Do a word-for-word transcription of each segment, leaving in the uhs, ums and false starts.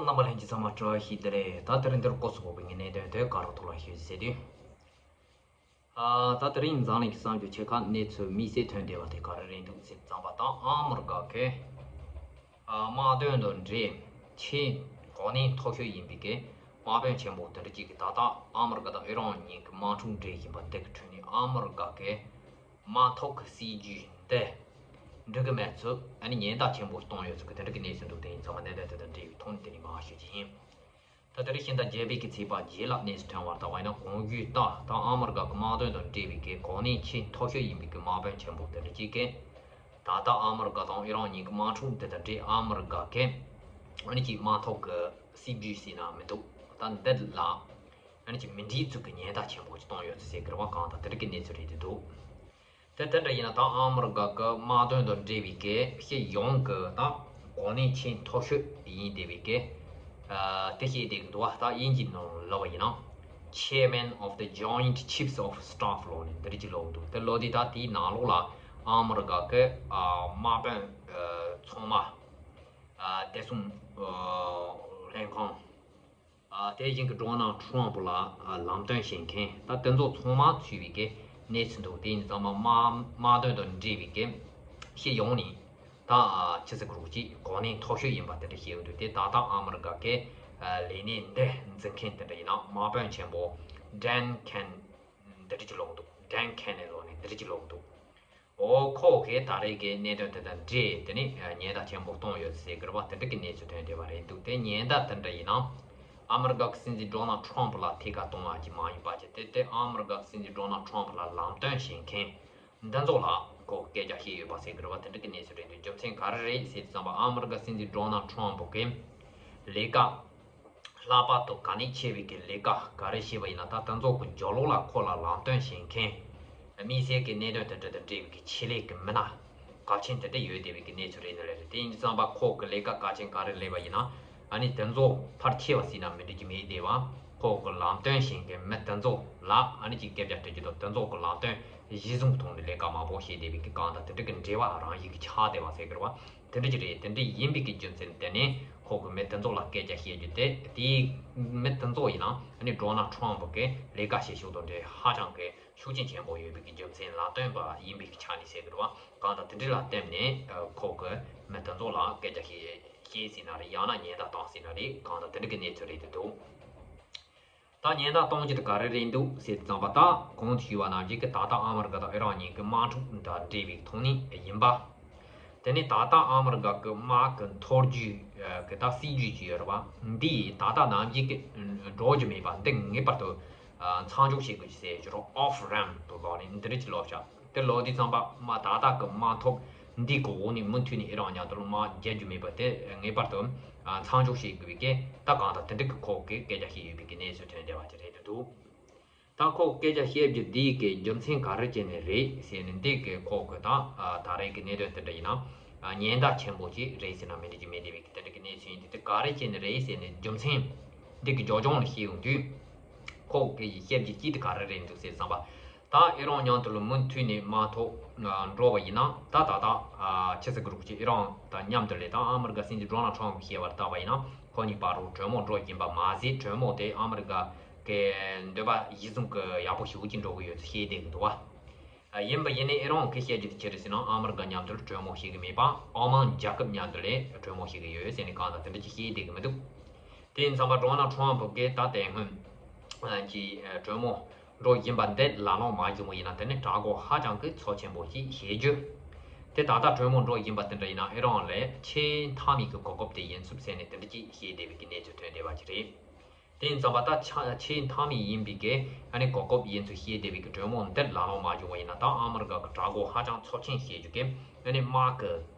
རྣམ་པ་ལྷན་རྒྱས་ཚང་མ་བཀྲ་ཤིས་བདེ་ལེགས། ད་དེ་རིང་འདིར་སྐོར་སུ་བབས་པའི་གནད་དོན་དེ་ག་རེ་ཐོག་ལ་ཞུ་ཟེར་དུས། ཨ། ད་དེ་རིང་འཛམ་གླིང་གི་གསར་འགྱུར་ཆེ་ཁག་གནས་ཚུལ་དམིགས་བསལ་ཐོན་བསྡད་པ་དེ་ག་རེ་རེད་འདུག་ཟེར་དུས་ཙམ་པ། ད་ཨ་མི་རི་ཀ་གི་ཨ། དམག་དོན་དང་འབྲེལ་ཆེས་གོ་གནས་མཐོ་ཤོས་ཡིན་པའི་གི་དམག་དཔོན་ཆེན་པོ་དེ་འདྲ་གཅིག་གིས་ད་ལྟ་ཨ་མི་རི་ཀ་དང་ཨི་རན་གཉིས་ཀྱི་དམག་འཁྲུག་འབྲེལ་བཞིན་པ་འདི་གི་ཁྲོད་ནས་ཨ་མི་རི་ཀ་གི་དམག་ཐོག་གི་སྲིད་ཇུས་འདི་འགྲིག་གི་མེད་ཚུལ་ཨ་ནི་ཉེན་བརྡ་ཆེན་པོ་བཏང་ཡོད་ཚུལ་གྱི་དེ་འདྲ་གི་གནས་ཚུལ་འདུག་དེ་ཡིན་ཙང་མ་གནད་དོན་དེ་དང་འབྲེལ་བའི་ཐོག་ནས་དེ་ནས་མར་ཞུ་རྒྱུ་ཡིན། ད་དེ་རིང་ཕྱི་ཟླ་བརྒྱད་པའི་གི་ཚེས་པ་བརྒྱད་ལ་གནས་ཚུལ་ཐོན་པར་ལྟ་བ་ཡིན་ན། གོང་ཞུས་ལྟར་ད་ཨ་མི་རི་ཀ་གི་དམག་དོན་དང་འབྲེལ་བའི་གི་གོ་གནས་ཆེས་མཐོ་ཤོས་ཡིན་པའི་གི་དམག་དཔོན་ཆེན་པོ་དེ་འདྲ་གཅིག་གིས་ད་ལྟ་ཨ་མི་རི་ཀ་དང་ཨི་རན་གཉིས་ཀྱི་དམག་འཁྲུག་འདི་དང་འབྲེལ་ཨ་མི་རི་ཀ་གི་ཨ་ནི་གི་དམག་ཐོག་གི་སྲིད་ཇུས་ཟེར་ན་མི་འདུག་ད་འདི་ལ་ཨ་ནི་གི་མི་འགྲིག་ཚུལ་གྱི་ཉེན་བརྡ་ཆེན་པོ་ཅིག་བཏང་ཡོད་ཟེར་གི་རེད་བ། གང་ལྟར་དེ་འདྲ་གི་གནས་ཚུལ་རེད་འདུག་དེ་དེ་འདྲ་ཡིན་ན་ད་ཨ་མི་རི་ཀ་གི་དམག་དོན་དང་འབྲེལ་བའི་གི་སྤྱི་ཡོངས་ཀྱི་ད་གོ་གནས་ཆེས་མཐོ་ཤོས་ཡིན་བསྡད་པའི་གི་ཨ། དེ་བཤད་བསྡད་ཀྱི་འདུག་བ། ད་དབྱིན་ཇིའི་ནང་ལབ་པ་ཡིན་ན། Chairman of the Joint Chiefs of Staff ལབ་ནས་འདི་འདྲ་ཅིག་ལབ་འདུག་དེ་ལབ་དུས་ད་དེའི་ནང་ལོགས་ལ་ཨ་མི་རི་ཀ་གི་ཨ། དམག་དཔོན་ཨ། ཚང་མ་ཨ། བདེ་སྲུང་ཨ། ལྷན་ཁང་ཨ། དེ་བཞིན་གྱི་ཌོ་ནལ་ཊམ་ཕ་ལ་ཨ། ལམ་སྟོན་བྱེད་མཁན་ད་དེ་ཚོ་ཚང་མ་ཚུད་པའི་གི་གནས་ཚུལ་འདུག་དེ་ཡིན་ཙང་མ་དམག་དོན་དང་འབྲེལ་བའི་གི་སྤྱི་ཡོངས་ནས་ད་ཨ། ཕྱི་སྲིད་གི་རོགས་ཀྱི་གོ་གནས་མཐོ་ཤོས་ཡིན་པ་དེ་འདྲ་བཤད་ཡོད་འདུག་དེ་ད་ལྟ་ཨ་མི་རི་ཀ་གི་ཨ། ལས་གནས་འདི་འཛིན་མཁན་དེ་འདྲ་ཡིན་ན་དམག་དཔོན་ཆེན་པོ་ཌན་ཁེན་འདི་འདྲ་ཅིག་ལབ་འདུག་ཌན་ཁེན་ནེ་ལབ་ནས་འདི་འདྲ་ཅིག་ལབ་འདུག་འོ་ཁོ་གིས་ད་རེས་ཀྱི་གནད་དོན་དེ་དང་འབྲེལ་དེ་ནས་ཉེན་བརྡ་ཆེན་པོ་བཏང་ཡོད་ཟེར་གི་རེད་བ། དེ་འདྲ་གི་གནས་ཚུལ་ཐོན་བསྡད་པ་རེད་འདུག་དེ་ཉེན་བརྡ་དེ་འདྲ་ཡིན་ན་ཨ་མི་རི་ཀ་གི་སྲིད་འཛིན་ཌོ་ནལ་ཊམ་ཕ་ལ་ཐད་ཀར་བཏང་བ་ཅིག་མ་ཡིན་པ་ཅིག་དེ་དེ་ཨ་མི་རི་ཀ་གི་སྲིད་འཛིན་ཌོ་ནལ་ཊམ་ཕ་ལ་ལམ་སྟོན་བྱེད་མཁན་འདི་ཚོ་ལ་ཁོ་སྐད་ཆ་བཤད་ཡོད་པ་ཟེར་གི་རེད་བ། དེ་འདྲ་གི་གནས་ཚུལ་རེད་འདུག་རྒྱུ་མཚན་ག་རེ་རེད་ཟེར་དུས་ཙམ་པ་ཨ་མི་རི་ཀ་སྲིད་འཛིན་ཌོ་ནལ་ཊམ་ཕ་གིས་ལས་ཀ་ལྷག་པར་དུ་གལ་གནད་ཆེ་བའི་གི་ལས་ཀ་ག་རེ་བྱས་པ་ཡིན་ན། ད་དེ་ཚོ་གི་རྒྱབ་ལོགས་ལ་ཁོ་ལ་ལམ་སྟོན་བྱེད་མཁན་དམིགས་བསལ་གྱི་གནད་དོན་དེ་འདྲ་དང་འབྲེལ་བའི་གི་ཆེད་ལས་ཀྱི་མི་སྣ་གལ་ཆེན་དེ་འདྲ་ཡོད་བསྡད་པའི་གི་གནས་ཚུལ་རེད་ནི་རེད། དེ་ཡིན་དུས་ཙམ་པ་ཁོ་གི་ལས་ཀ་གལ་ཆེན་ག་རེ་ལས་པ་ཡིན་ན། ཨ་ནི་དེ་ཚོ་ཕལ་ཆེ་བ་ཟེར་ན་མི་འགྲིག་གི་མེད་བསྡད་པ། ཁོ་གི་ལམ་སྟོན་བྱེད་མཁན་མི་དེ་ཚོ་ལ་ཨ་ནི་ཅིག་སྐད་ཆ་དྲི་རྒྱུ་དང་། དེ་ཚོ་གི་ལམ་སྟོན་གཞི་བཟུང་གི་ཐོག་ནས་ལས་ཀ་མང་པོ་བྱས་བསྡད་པའི་གི་གང་ལྟར་དེ་འདྲ་གི་འབྲེལ་བ་རང་བཞིན་གྱི་ཆགས་བསྡད་པ་ཟེར་གི་རེད་བ། དེ་འདྲ་ཅིག་རེད། དེ་འདྲ་ཡིན་པའི་གི་རྒྱུ་མཚན་དེ་ནས་ཁོ་གི་མི་དེ་ཚོ་ལ་སྐད་ཆ་བཤད་རྒྱུ་དེ། དེའི་མི་དེ་ཚོ་ཡིན་ན་ཨ་ནི་ཌོ་ནལ་ཊམ་ཕ་གི་ལས་ཀ་བྱེད་ཕྱོགས་དང་འབྲེལ་ཧ་ཅང་གི་ཤུགས་རྐྱེན་ཆེན་པོ་ཡོད་པའི་གི་རྒྱུ་མཚན་ལམ་སྟོན་པ་ཡིན་པའི་གི་ཆ་ནས་ཟེར་གི་རེད་བ། གང་ལྟར་དེ་འདྲ་ལ་བརྟེན་ནས་ཁོ་གི་མི་དེ་ཚོ་ལ་སྐད་ཆ་བཤད་བཤད་ཟེར་ན་རེད། ཡང་ན་ཉེན་བརྡ་བཏང་ཟེར་ན་རེད། གང་ལྟར་དེ་འདྲ་གི་གནས་ཚུལ་རེད་འདུག་ད་ཉེན་བརྡ་གཏོང་རྒྱུ་དེ་ག་རེ་རེད་འདུག་ཟེར་དུས་ཙམ་པ། ད་གོང་དུ་ཞུས་པ་ནང་བཞིན་གྱི་ད་ལྟ་ཨ་མི་རི་ཀ་དང་ཨི་རན་གཉིས་ཀྱི་དམག་འཁྲུག་དང་འབྲེལ་བའི་ཐོག་ནས་ཡིན་པ། དེ་ནས་ད་ལྟ་ཨ་མི་རི་ཀ་གི་དམག་གི་མཐོ་རྒྱུགས་ཀྱི་ད་སྲིད་ཇུས་ཅིག་ཡོད་རེད་བ། འདི་ད་ལྟ་ནམ་རྒྱུན་གྱི་འགྲོ་རྒྱུ་མེད་པ་འདི་ངེས་པར་དུ་མཚམས་འཇོག་བྱེད་དགོས་ཀྱི་ཟེར་རྒྱུ་རོ། ཨོཕ་རེམ་དུ་ལོག་ནས་འདི་འདྲ་ཅིག་ལོག་བྱ། དེ་ལོག་དུས་ཙམ་པ་མ་ད་ལྟ་གི་དམག་འཐབ་འདི་གི་འོག་ནས་མུ་མཐུད་ནས་ཨི་རན་མཉམ་དུ་དམག་རྒྱག་རྒྱུ་མེད་པ་དེ་ངེས་པར་དུ་མཚམས་འཇོག་བྱེད་དགོས་པའི་གི་ད་གང་ལྟར་དེ་འདྲ་གི་ཁོ་གི་སྐད་ཆ་བཤད་ཡོད་པའི་གི་གནས་ཚུལ་ཐོན་བསྡད་པ་ཅིག་རེད་འདུག་ད་ཁོ་སྐད་ཆ་བཤད་རྒྱུ་འདི་གི་རྒྱུ་མཚན་ག་རེ་བྱས་ནས་རེད་ཟེར་ནས། འདི་གི་ཁོ་གི་ད་ད་རེས་ཀྱི་གནད་དོན་དེ་འདྲ་ཡིན་ན་ཉེན་བརྡ་ཆེན་པོ་ཅིག་རེད་ཟེར་ན་མི་འགྲིག་གི་མེད་བསྡད་པའི་གི་དེ་འདྲ་གི་གནས་ཚུལ་ཡིན། དེ་དེ་ག་རེ་བྱས་ནས་རེད་ཟེར་ནས་རྒྱུ་མཚན་འདི་གི་རྒྱབ་ལྗོངས་ལ་བཤད་ཡོང་དུས། ཁོ་གི་བཤད་རྒྱུ་གཅིག་དེ་ག་རེ་རེད་འདུག་ཟེར་བསམ་པ། ད་ཨི་རན་མཉམ་དུ་ལ་མུ་མཐུད་ནས་དམག་འཐབ་འགྲོ་བ་ཡིན་ན། ད་ད་ད་ཕྱི་སྲིད་གི་རོགས་ཀྱི་ཨི་རན་དང་མཉམ་དུ་ལས་དང་ཨ་མི་རི་ཀ་སྲིད་འཛིན་ཌོ་ནལ་ཊམ་གྱིས་བཤད་པར་བལྟས་པ་ཡིན་ན། ཁོ་གཉིས་བར་དུ་གྲོས་མོལ་འགྲོ་བཞིན་པ་མ་ཟད། གྲོས་མོལ་དེ་ཨ་མི་རི་ཀ་གི་འདོད་པ་གཞི་བཟུང་གི་ཡག་པོ་ཞེ་པོ་ཅིག་འགྲོ་གི་ཡོད་ཚུལ་བཤད་བསྡད་ཀྱི་འདུག་བ། ཡིན་པ་ཡིན་ནའི་ཨི་རན་གྱིས་བཤད་རྒྱུ་དེ་ཅི་རེད་ཟེར་ན། ཨ་མི་རི་ཀ་མཉམ་དུ་གྲོས་མོལ་བྱེད་ཀྱི་མེད་པ། ཨོ་མན་རྒྱལ་ཁབ་མཉམ་དུ་ལས་གྲོས་མོལ་བྱེད་ཀྱི་ཡོད་ཟེར་ནས་གང་ལྟར་དེ་འདྲ་ཅིག་བཤད་བསྡད་ཀྱི་མི་འདུག་དེ་ཡིན་ཙམ་པ་ཌོ་ནལ་ཊམ་གྱིས་ད་དེ་སྔོན་གྱི་གྲོས་མོལ་འགྲོ་བཞིན་པ་འདི་ལག་ལེན་མ་བྱུང་བ་ཡིན་ན། དེ་ནི་གྲགས་འགུལ་ཧ་ཅང་གི་ཚབས་ཆེན་པོ་ཞིག་བྱེད་རྒྱུ། དེ་ད་ལྟ་གྲོས་མོལ་འགྲོ་བཞིན་པ་དེ་འདྲ་ཡིན་ན་ཨི་རན་ལ་ཆེས་མཐའ་མའི་གི་གོ་སྐབས་དེ་ཡིན་ཚུལ་ཟེར་ནས་དེ་འདྲ་ཅིག་བཤད་བསྡད་པའི་གི་གནས་ཚུལ་ཐོན་བསྡད་པ་ཅིག་རེད། དེ་ཡིན་ཙམ་པ་ད་ཆ་ཆེས་མཐའ་མའི་ཡིན་པའི་གི་ཨ་ནི་གོ་སྐབས་ཡིན་ཚུལ་བཤད་བསྡད་པའི་གི་གྲོས་མོལ་འདི་ལག་ལེན་མ་བྱུང་བ་ཡིན་ན། ད་ཨ་མི་རི་ཀ་གི་གྲགས་འགུལ་ཧ་ཅང་ཚབས་ཆེན་བྱེད་རྒྱུ་གི་ཨ་ནི་དམག་གི་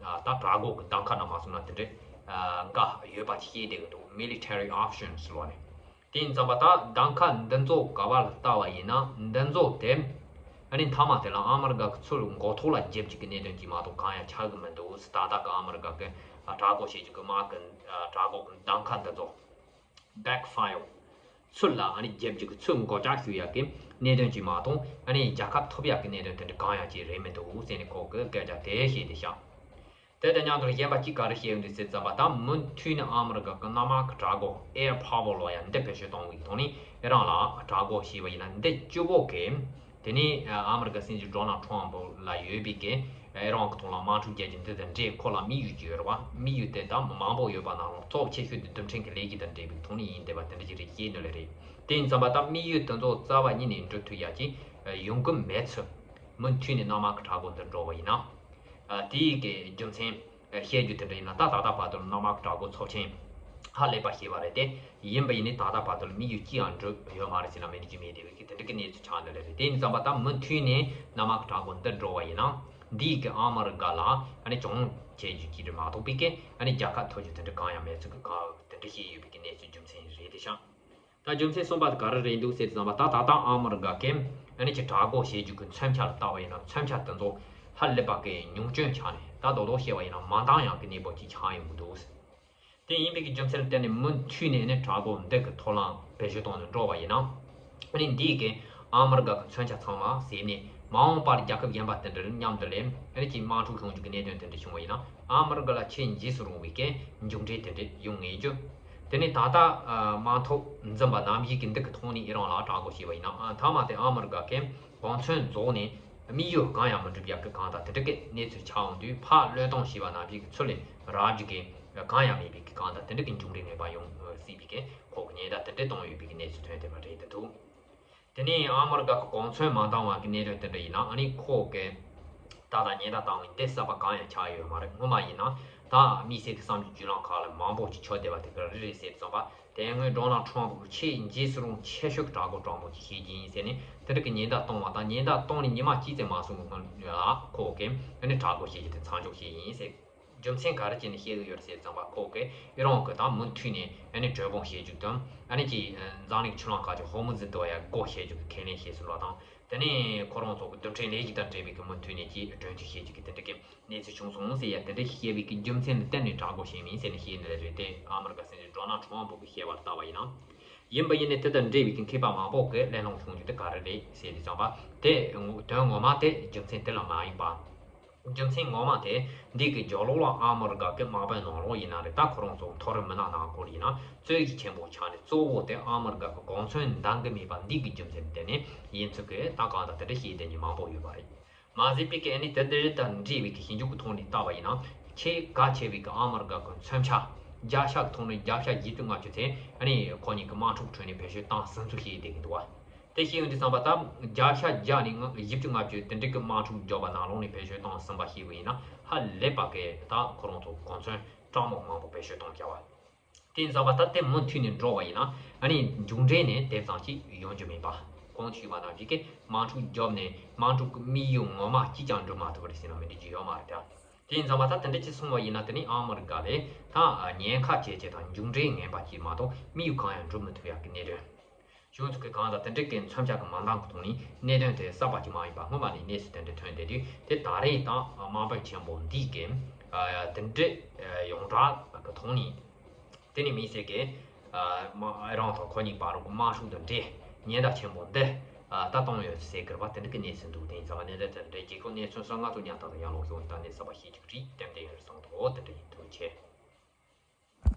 ད་གྲགས་འགུལ་གི་གདམ་ཁ་ན་མ་སོང་ན་དེ་འདྲའི་འགའ་ཡོད་པ་ཅིག་བཤད་བསྡད་ཀྱི་འདུག་མི་ལི་ཊེ་རི་ཨོབ་ཤན་སི་ལབ་ནས། དེ་ཡིན་ཙམ་པ་ད་གདམ་ཁ་འདི་ཚོ་ག་བ་ལ་བལྟས་པ་ཡིན་ན། འདི་ཚོ་དེ་ཨ་ནི་མཐའ་མ་དེ་ལ་ཨ་མི་རི་ཀ་གི་ཚུར་མགོ་ཐོག་ལ་རྒྱབ་རྒྱུ་གི་གནད་དོན་ཅིག་མ་གཏོགས་གང་ཡང་ཆགས་ཀྱི་མི་འདུག་ད་ལྟ་གི་ཨ་མི་རི་ཀ་གི་གྲགས་འགུལ་བྱེད་རྒྱུ་གི་དམག་གི་གྲགས་འགུལ་གི་གདམ་ཁ་འདི་ཚོ། བེག་ཕ་ཡར། ཚུར་ལ་ཨ་ནི་རྒྱབ་རྒྱུ་གི་ཚུར་མགོ་བཅག་ཞུ་ཡག་གི་གནད་དོན་ཅིག་མ་གཏོགས་ཨ་ནི་རྒྱལ་ཁ་ཐོབ་ཡག་གི་གནད་དོན་དེ་འདྲ་གང་ཡང་ཅིག་རེད་མི་འདུག་ཟེར་ནས་ཁོ་གི་སྐད་ཆ་དེ་བཤད་དེ་བཞག་དེ་དང་མཉམ་དུ་གཞན་པ་གཅིག་ག་རེ་བཤད་ཡོད་འདུག་ཟེར་ཙམ་པ། ད་མུ་མཐུད་ནས་ཨ་མི་རི་ཀ་གི་གནམ་དམག་གི་དྲག་རྒོལ་Air Power ལོ་ཡ་འདི་བེད་སྤྱོད་གཏོང་བའི་ཐོག་ནས་ཨི་རན་ལ་དྲག་རྒོལ་བྱས་པ་ཡིན་ན། འདི་བཅུ་པོ་གི་དེ་ནས་ཨ་མི་རི་ཀ་སྲིད་འཛིན་ཌོ་ནལ་ཊམ་ཕུ་ལ་ཡོད་པའི་གི་ཨི་རན་གི་ཐོག་ལ་དམག་འཁྲུག་རྒྱག་རྒྱུ་འདི་དང་འབྲེལ། ཁོ་ལ་དམིགས་ཡུལ་ཅིག་ཡོད་རེད་བ། དམིགས་ཡུལ་དེ་ད་མང་པོ་ཡོད་པ་ནང་ལོགས་གཙོ་ཆེ་ཤོས་དེ་རྡུལ་ཕྲན་གྱི་ལས་འགུལ་དང་འབྲེལ་བའི་ཐོག་ནས་ཡིན་བསྡད་པ་དེ་འདྲ་ཅིག་རེད་ཅེས་ནི་ལས་རེད། དེ་ཡིན་ཙམ་པ་ད་དམིགས་ཡུལ་དེ་ཚོ་རྩ་བ་ཉིད་ནས་འགྲུབ་ཐུབ་ཡ་ཅིག་ཡོང་གི་མེད་ཚུལ། མུ་མཐུད་ནས་གནམ་དམག་གི་དྲག་རྒོལ་འདི་འགྲོ་བ་ཡིན་ན། ཨ། དེའི་གི་རྒྱུ་མཚན་བཤད་རྒྱུ་དེ་འདྲ་ཡིན་ན། ད་ད་ལྟ་བར་དུ་གནམ་དམག་གི་དྲག་རྒོལ་ཚབས་ཆེན་ཧ་ལས་པ་བྱས་པ་རེད་དེ། ཡིན་པ་ཡིན་ནའི་ད་ལྟ་བར་དུ་ལ་དམིགས་ཡུལ་ཅི་ཡང་འགྲུབ་ཡོད་མ་རེད་ཟེར་ན་མི་འགྲིག་རྒྱུ་མེད་བསྡད་པའི་གི་དེ་འདྲ་གི་གནས་ཚུལ་ཆགས་འདུག་ལེ་རེད། དེ་ཡིན་ཙམ་པ་ད་མུ་མཐུད་ནས་གནམ་དམག་གི་དྲག་རྒོལ་འདི་འགྲོ་བ་ཡིན་ན། འདིའི་གི་ཨ་མི་རི་ཀ་ལ་ཨ་ནི་གྱོང་བྱེད་རྒྱུ་ཅིག་རེད་མ་གཏོགས་པའི་གི་ཨ་ནི་རྒྱལ་ཁ་ཐོབ་རྒྱུ་དེ་འདྲ་གང་ཡང་མེད་ཚུལ་གི་ག་དེ་འདྲ་བཤད་ཡོད་པའི་གི་གནས་ཚུལ་རྒྱུ་མཚན་རེད་དེ་ཤག་ད་རྒྱུ་མཚན་གསུམ་པ་དེ་ག་རེ་རེད་འདུག་ཟེར་ཙམ་པ། ད་ད་ལྟ་ཨ་མི་རི་ཀ་གིས་ཨ་ནི་ཅིག་དྲག་རྒོལ་བྱེད་རྒྱུ་གི་མཚོན་ཆ་ལ་བལྟས་པ་ཡིན་ན། མཚོན་ཆ་དེ་ཚོ་ཧ་ལས་པ་གི་ཉུང་སྐྱོན་ཆགས་ནས། ད་རྡོག་རྡོག་བཤད་པ་ཡིན་ན་མ་འདང་ཡག་གི་གནས་བབ་ཅིག་ཆགས་ཡོང་གི་འདུག་དེ་ཡིན་པའི་གི་རྒྱུ་མཚན་ལ་བརྟེན་ནས་མུ་མཐུད་ནས་ཨ་ནི་དྲག་རྒོལ་འདི་གི་ཐོག་ལ་བེད་སྤྱོད་གཏོང་ནས་འགྲོ་བ་ཡིན་ན། ཨ་ནི་འདིས་གི་ཨ་མི་རི་ཀ་གི་མཚོན་ཆ་ཚང་མ་ཟད་ནས། མ་འོངས་པར་རྒྱལ་ཁབ་གཞན་པ་དེ་འདྲ་མཉམ་དུ་ལས་ཨ་ནི་ཅིག་དམག་འཁྲུག་ཡོང་རྒྱུ་གི་གནད་དོན་དེ་འདྲ་བྱུང་བ་ཡིན་ན། ཨ་མི་རི་ཀ་ལ་ཆེས་འཇིགས་སུ་རུང་བའི་གི་མཇུག་འབྲས་དེ་འདྲ་ཡོང་ངེས་རྒྱུ། དེ་ནས་ད་ལྟ་དམག་འཐབ་འཛིན་པ་ནམ་ཞིག་གི་འདི་གི་ཐོག་ནས་ཨི་རན་ལ་དྲག་རྒོལ་བྱས་པ་ཡིན་ན། ཐ་མ་དེ་ཨ་མི་རི་ཀ་གི་གོ་མཚོན་རྫོགས་ནས་དམིགས་ཡུལ་གང་ཡང་མི་འགྲུབ་ཡག་གི་གང་ལྟར་དེ་འདྲ་གི་གནས་ཚུལ་ཆགས་འོང་དུས། ཕར་བློས་གཏོང་བྱས་པ་ནམ་ཞིག་གི་ཚུར་ལ་རག་རྒྱུ་གི་གང་ཡང་མེད་པའི་གི་གང་ལྟར་དེ་འདྲ་གི་མཇུག་འབྲས་ངན་པ་ཡོང་སྲིད་པའི་གི་ཁོ་གི་ཉེན་བརྡ་དེ་འདྲ་བཏང་ཡོད་པའི་གི་གནས་ཚུལ་ཐོན་བསྡད་པ་རེད་འདུག་དེ་ནས་ཨ་མི་རི་ཀ་གི་གོ་མཚོན་མ་འདང་བ་གི་གནད་དོན་དེ་འདྲ་ཡིན་ན། ཨ་ནི་ཁོ་གི་ད་ལྟ་ཉེན་བརྡ་བཏང་བའི་འདི་གསར་པ་གང་ཡང་ཆགས་ཡོད་མ་རེད། སྔོན་མ་ཡིན་ན་ད་དམིགས་བསལ་གྱི་བསམ་གྱི་བརྒྱུད་ལམ་ཁག་ལ་མང་པོ་ཅིག་ཆགས་བསྡད་པ་དེ་ག་རེ་རེད་ཟེར་ཙམ་པ། དེ་སྔོན་ཌོ་ནལ་ཊམ་ཕུ་གིས་ཆེས་འཇིགས་སུ་རུང་ཆེ་ཤོས་ཀྱི་དྲག་རྒོལ་དྲང་པོ་ཅིག་བྱེད་ཀྱི་ཡིན་ཟེར་ནས་དེ་འདྲ་གི་ཉེན་བརྡ་བཏང་བ་དང་། ཉེན་བརྡ་བཏང་ནས་ཉི་མ་གཅིག་ཙམ་མ་སོང་གི་སྔོན་ལ་ཁོ་གིས་ཨ་ནི་དྲག་རྒོལ་བྱེད་རྒྱུ་དེ་མཚམས་འཇོག་བྱས་ཡིན་ཟེར། རྒྱུ་མཚན་ག་རེ་བྱས་ནས་བཤད་ཀྱི་ཡོད་རེད་ཟེར་ཙམ་པ། ཁོ་གིས་ཨི་རན་གྱིས་ད་མུ་མཐུད་ནས་ཨ་ནི་གྲོན་དཔོན་བྱེད་རྒྱུ་དང་། ཨ་ནི་ཅིག་འཛམ་གླིང་ཆུ་ལམ་ཁག་ཅིག་ཧོར་མུ་ཛི་འདི་བ་ཡ་སྒོ་ཕྱེ་རྒྱུ་གི་ཁས་ལེན་བྱས་ཟིན་པ་དང་། དེ་ནས་ཁོ་རང་ཚོ་གི་རྡུལ་ཕྲན་ལས་གཞི་དང་འབྲེལ་བའི་གི་མུ་མཐུད་ནས་ཅིག་གྲོན་ཆུང་བྱེད་རྒྱུ་གི་དེ་འདྲ་གི་གནས་ཚུལ་བྱུང་སོང་ཟེར་ཡ་དེ་འདྲ་ཞིག་བཤད་པའི་གི་རྒྱུ་མཚན་ལ་བརྟེན་ནས་དྲག་རྒོལ་བྱས་མིན་ཟེར་ནས་བཤད་ནི་རེད་དེ། ཨ་མི་རི་ཀ་སྲིད་འཛིན་ཌོ་ནལ་ཊམ་ཕུ་གིས་བཤད་པ་ལ་བལྟས་པ་ཡིན་ན། ཡིན་པ་ཡིན་ནའི་དེ་དང་འབྲེལ་བའི་གི་མཁས་པ་མང་པོ་གིས་གླེང་སློང་བྱུང་རྒྱུ་དེ་ག་རེ་རེད་ཟེར་དུས་ཙམ་པ། དེ་དོན་ངོ་མ་དེ་རྒྱུ་མཚན་དེ་ལ་མ་ཡིན་པ། རྒྱུ་མཚན་ངོ་མ་དེ་འདི་གི་རྒྱབ་ལོགས་ལ་ཨ་མི་རི་ཀ་གི་དམག་དཔོན་ནང་ལོགས་ཡིན་ན་རེད། ད་ཁོ་རང་ཚོ་མཐོ་རིམ་མི་སྣ་ནང་སྐོར་ཡིན་ན་རྩོད་གཞི་ཆེན་པོ་ཆགས་ནས། གཙོ་བོ་དེ་ཨ་མི་རི་ཀ་གི་གོ་མཚོན་འདང་གི་མེད་པ་འདི་གི་རྒྱུ་མཚན་དེ་ནས་ཡིན་ཚུལ་གི་ད་གང་ལྟར་དེ་འདྲ་བཤད་བསྡད་མཁན་མང་པོ་ཡོད་པ་རེད། མ་ཟད་པའི་གི་ཨ་ནི་དེ་འདྲ་དང་འབྲེལ་བའི་གི་ཞིབ་འཇུག་གི་ཐོག་ནས་བལྟས་པ་ཡིན་ན། ཆེས་གལ་ཆེ་བའི་གི་ཨ་མི་རི་ཀ་གི་མཚོན་ཆ་བརྒྱ་ཆ་གི་ཐོག་ནས་བརྒྱ་ཆ་བཞི་བཅུ་ལྔ་བཅུ་དེ་ཨ་ནི་ཁོ་གཉིས་ཀྱི་དམག་འཁྲུག་ཁྲོད་ནས་བེད་སྤྱོད་བཏང་ཟིན་ཚུལ་བཤད་བསྡད་ཀྱི་འདུག་བ། དེ་ཤེས་ཡོང་དུས་ཙམ་པ། ད་བརྒྱ་ཆ་བརྒྱ་ནས་ལྔ་བཞི་བཅུ་ལྔ་བཅུ་དེ་འདྲ་གི་དམག་འཁྲུག་བརྒྱབ་པ་ནང་ལོགས་ནས་བེད་སྤྱོད་བཏང་ཟིན་པ་ཤེས་པ་ཡིན་ན། ཧ་ལས་པ་གི་ད་ཁོ་རང་ཚོ་གོ་མཚོན་གྲངས་མང་མང་པོ་བེད་སྤྱོད་གཏོང་རྒྱུ་བ། དེ་ཡིན་ཙམ་པ་ད་དེ་མུ་མཐུད་ནས་འགྲོ་བ་ཡིན་ན། ཨ་ནི་མཇུག་འབྲས་ནི་དེ་ཙམ་ཞིག་ཡོང་རྒྱུ་མེད་པ། གོང་དུ་ཞུས་པ་ནང་བཞིན་གི་དམག་འཁྲུག་བརྒྱབ་ནས་དམག་འཁྲུག་གི་དམིགས་ཡུལ་ངོ་མ་གཅིག་ཀྱང་འགྲུབ་མ་ཐུབ་པ་རེད་ཟེར་ན་མི་འགྲིག་རྒྱུ་ཡོད་མ་རེད་དེ། དེ་ཡིན་ཙམ་པ་ད་དེ་འདྲ་ཅིག་སོང་བ་ཡིན་ན། དེ་ནི་ཨ་མི་རི་ཀ་ལ་ད་ཉེན་ཁ་ཆེ་ཆེ་དང་མཇུག་འབྲས་ངན་པ་ཅིག་མ་གཏོགས་དམིགས་ཡུལ་གང་ཡང་འགྲུབ་མི་ཐུབ་ཡག་གི་གནད་དོན། གཞུང་ཚོགས་ཀྱི་གང་ལྟར་དེ་འདྲའི་གི་མཚོན་ཆ་གི་མ་འདང་གི་ཐོག་ནས་གནད་དོན་དེ་གསར་པ་ཅིག་མ་ཡིན་པ། སྔོན་མ་ནས་གནས་ཚུལ་དེ་འདྲ་ཐོན་བསྡད་དུས། དེ་ད་རེས་ད་དམག་དཔོན་ཆེན་པོ་འདིས་གི་དེ་འདྲའི་ཡོངས་གྲགས་ཀྱི་ཐོག་ནས། དེ་ནས་མི་སེར་གི་ཨ་མ་ཨི་རན་དང་ཁོ་གཉིས་བར་གྱི་དམག་འཁྲུག་དང་འབྲེལ་ཉེན་བརྡ་ཆེན་པོ་འདི་ཨ་ད་བཏང་ཡོད་ཟེར་གི་རེད་པ། དེ་འདྲ་གི་གནས་ཚུལ་འདུག་དེ་ཡིན་ཙང་གནད་དོན་དེ་འདྲའི་རྒྱལ་ཁབ་གནས་ཚུལ་གསར་ང་ཚོ་ཉག་ཐག་ཏུ་ཡར་ལོངས་ཤོག་ད་གནས་གསར་པ་ཤེས་ཀྱི་རེད། ཏན་ཏན་ཡོད་རེད་བསམ་འདུག་འོ་དེ་འདྲ་ཡིན། ཐུགས་རྗེ་ཆེ།